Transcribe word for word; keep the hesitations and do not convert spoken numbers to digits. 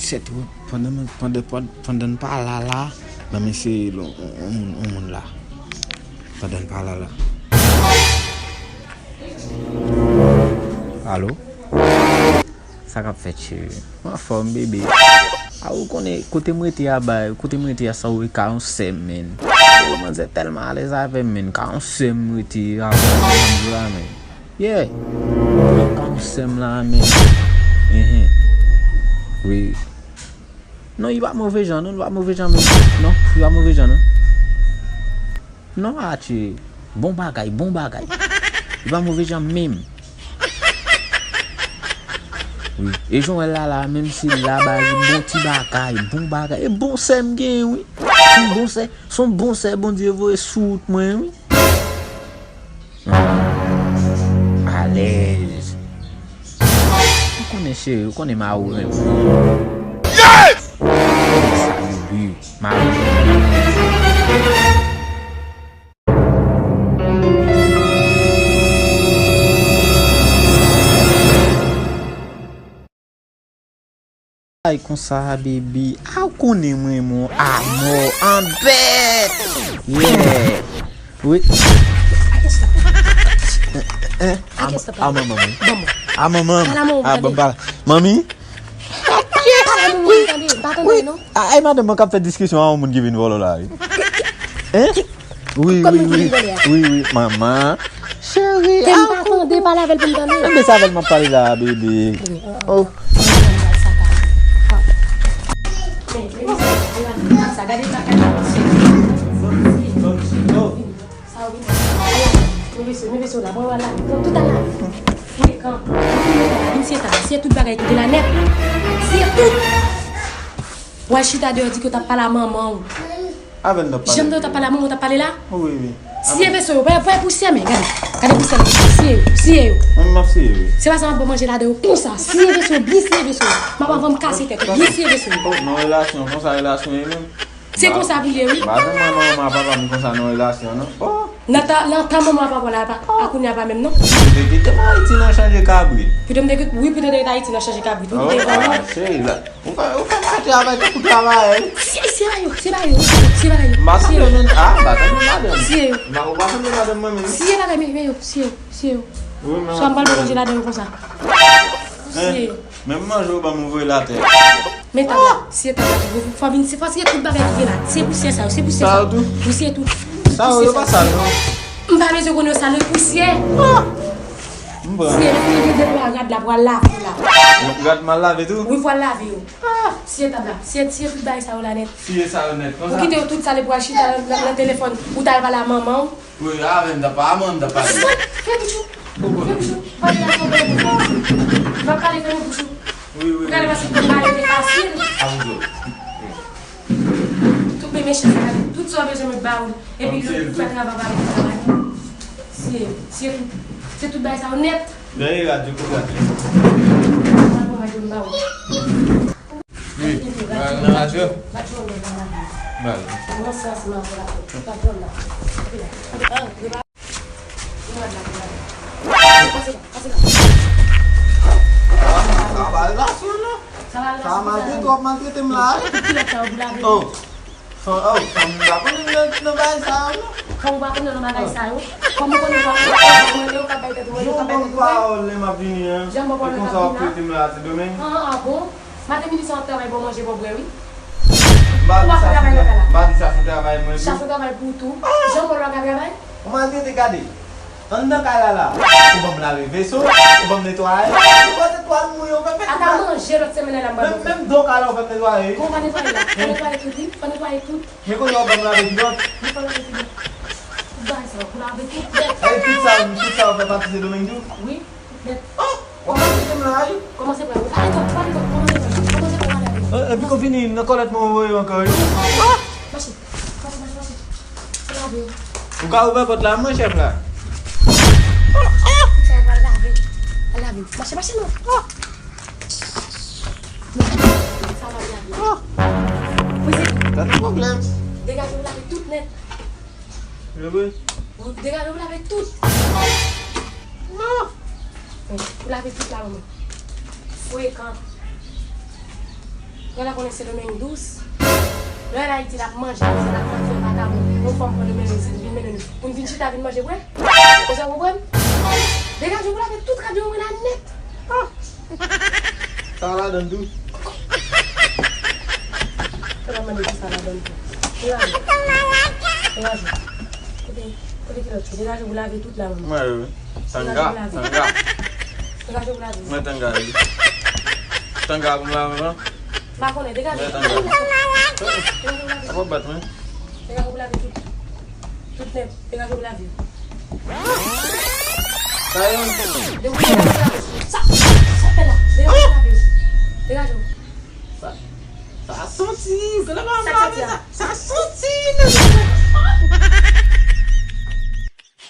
Sèt wi, pandan, pandan, pandan n pa la la, ban m eseye yon, yon, yon moun la. Pandan n pa la la. Alo? Sa k ap fèt, cheri? Mwen anfòm, bebe. A, ou konnen, kote m rete a bay, kote m rete a sa ou e ka yon sèm, men. Ou manzè tèlman alèz avè m, men. Ka yon sèm m rete a bay, la, men. Yeah. Ka yon sèm la, men. Enhen. Wi. Non, li pa move jan, non, li pa move jan, men. Non, li pa move jan, non. Non, atye. Bon bagay, bon bagay. Li pa move jan menm. Wi. E jan w wè l la, la, menm si l la, ba li bon ti bagay, bon bagay. E bon sè m gen, wi. Se yon bon sè, se yon bon sè Bondye voye sou wout mwen, wi. Alèz. Ou konnen cheri, ou konnen mari w renmen. Yes! Sa, bebe, mari w renmen. Ay konsa, bebe. A, ou konnen mwen, mon amò, an bèt. Yeah. Wi. Hein? A, a, manman, wi. A, manman. A, bon, pale. Manmi? Pale, manman, tande. Pa tande, non. A, ay, madanm mwen k ap fè diskisyon a yon moun ki vin vòlò la, wi. Hein? Wi, wi, wi. Wi, wi, manman. Cheri, fè m pa tande, pale avè l pou m tande. Enben, se avè l m ap pale la, bebe. Oh. Sa, gade sa, gade sa. Sa, wi. Ala, move sou, move sou la, bon, ala. Pran tout ala. Frekan. Vin siye tab la, siye tout bagay ki gen la nèt. Siye tout. W al chita deyò, di ke w t ap pale a manman w. Avè l n t ap pale. Jan m di w t ap pale a manman w, w t ap pale la? Wi, wi. Siye veso yo, pa, pa pousyè, men, gade. Gade pousyè, men. Siye yo, siye yo. Mwen, m ap siye yo, wi. Se pa sa m ap manje ladan yo konsa. Siye veso yo, byen siye veso yo. M ap, avan m kase tèt yo, byen siye veso yo. Oh, nan relasyon, konsa relasyon ye menm. Se konsa pou l ye, wi. M pa janm wè manman papa m konsa nan relasyon, non. Oh. Nan tan, nan tan manman papa la, pa, a kounye a pa menm, non. Pou te kite m Ayiti nan chanje kabrit. Pou te m te kite, wi, pou te te Ayiti nan chanje kabrit, wi, pou te vòlò. Ah, cheri, la. Ou fè, ou fè m fè travay tankou travayè, wi. Se, se pa yo, se pa yo, se pa yo. M pa sanble menm, ah, m pa sanble madanm. Siye yo. M pa, ou pa sanble madanm mwen menm. Siye bagay, men, men yo, siye yo, siye yo. Wi, men. Swa m pral manje ladan yo konsa. Siye yo. Menm manje ou ban m, ou voye l atè. Men tab la, siye tab la tou. Fò vin, fò siye tout bagay ki gen la. Siye pousyè sa yo, siye pousyè sa yo. Sa yo tou? Wi, siye tout. Sa yo, yo pa sal, non. M pa bezwen konnen yo sal, yo pousyè. Ah! M pran. Siye, lè fini de, de rad la pou al lave yo la. Rad mal lave tou? Wi, fò al lave yo. Ah! Siye tab la, siye, siye tout bagay sa yo la nèt. Siye sa yo nèt, konsa. Ou kite yo tout sale pou al chita nan, nan, nan telefòn. Ou t al pale a manman w. Wi, avè m t ap pale, a mwen m t ap pale. Fè bouch ou. Fè bouch ou. Pale la, fè bouch ou. M ap pale, fèmen bouch ou. Wi, wi, wi. Ou gade paske m pale te fasil. A, m di w. Tout men mechan sa, gade. Tout sa w bezwen m ba ou. Epi lòt ou fè travay pa pou travay. Se, se tout. Se tout bagay sa yo nèt. Dèyè radyo, kote radyo? Mwen pran radyo m ba ou. Wi, nan radyo. Ba. Sa pa relasyon, non. Sa maltrete, w ap maltrete m la, wi. Oh. Fanm, oh, fanm, m pa konnen nan, nan bagay sa yo, non. Fanm, ou pa konnen nan bagay sa yo. Fanm, ou konnen ou pa konnen, ou pa konnen, ou ka bay tèt ou, ou ka bay tèt ou. Pawòl lè m ap vini an. Jan m ba w pawòl lè m ap vini an. E konsa w ap trete m la, ti Domeng? An, an, bon. Maten midi swa w ap travay, bon manje, bon bwè, wi. M pa di sa se travay, m pa di sa se travay mwen tou. Sa se travay pou ou tou. Jan w wè w ka travay? Ou maltrete, gade. Anndan kay la la. Ou ban m lave veso, ou ban m netwaye. Ou pote twal mouye, ou fè fè. Ata manje lòt semèn nan la m ba w. Menm, menm do kay la ou fè m netwaye, wi. Bon, ou pa netwaye la. Fò netwaye tout, wi. Fò netwaye tout. Men kounye a ou ban m lave kilòt. Wi, fò lave kilòt. Tout bagay sa, pou lave tout nèt. Ey, tout sa, tout sa ou fè pati se Domeng tou? Wi, tout nèt. Oh! Kòmanse pran, wi. Kòmanse pran, wi. Ale, kòm, ale, kòm, kòmanse pran, kòmanse pran, ale. Eh, epi kon fini, nan kòlèt mwen voye ankò, wi. Ah! Mache, mache, mache, mache. Ou ka ouvè pòt la, mwen, chèf la. Sa yo pral lave. Al lave. Mache, mache, non. Ah! Sa va lave. Ah! Wi, se tout. Gade pwoblèm. Degaje, ou lave tout nèt. E vre? Wi, degaje, ou lave tout. Ou lave tout la, manman. Frekan. Gade la konnen Sendomeng dous. Lè ann Ayiti, l ap manje, l ap fè vakabon. Yon fanm pran de men nou isit, vin mennen nou. Pou n vin chita, vin manje bwè. Ou sa konprann? Degaje w pou lave tout rad yo mwen la nèt. Ah! Sa ladan tou. Ou pa mande pou sa ladan tou. Degaje. Degaje. Kote, kote kilòt yo? Degaje w pou lave tout la, manman. Mwen, wi. Tanga, tanga. Degaje w pou lave. Mwen tanga, wi. Tanga pou m lave, non? M pa konnen, degaje. Mwen tanga. Degaje w pou lave. Sa pa bat mwen. Degaje w pou lave tout. Tout nèt. Degaje w pou lave. Sa yo. Degaje w pou lave. Sa, sa fè la. Degaje w pou lave. Degaje w. Sa, sa santi. Gade la, sa santi, sa. Sa santi, nèg.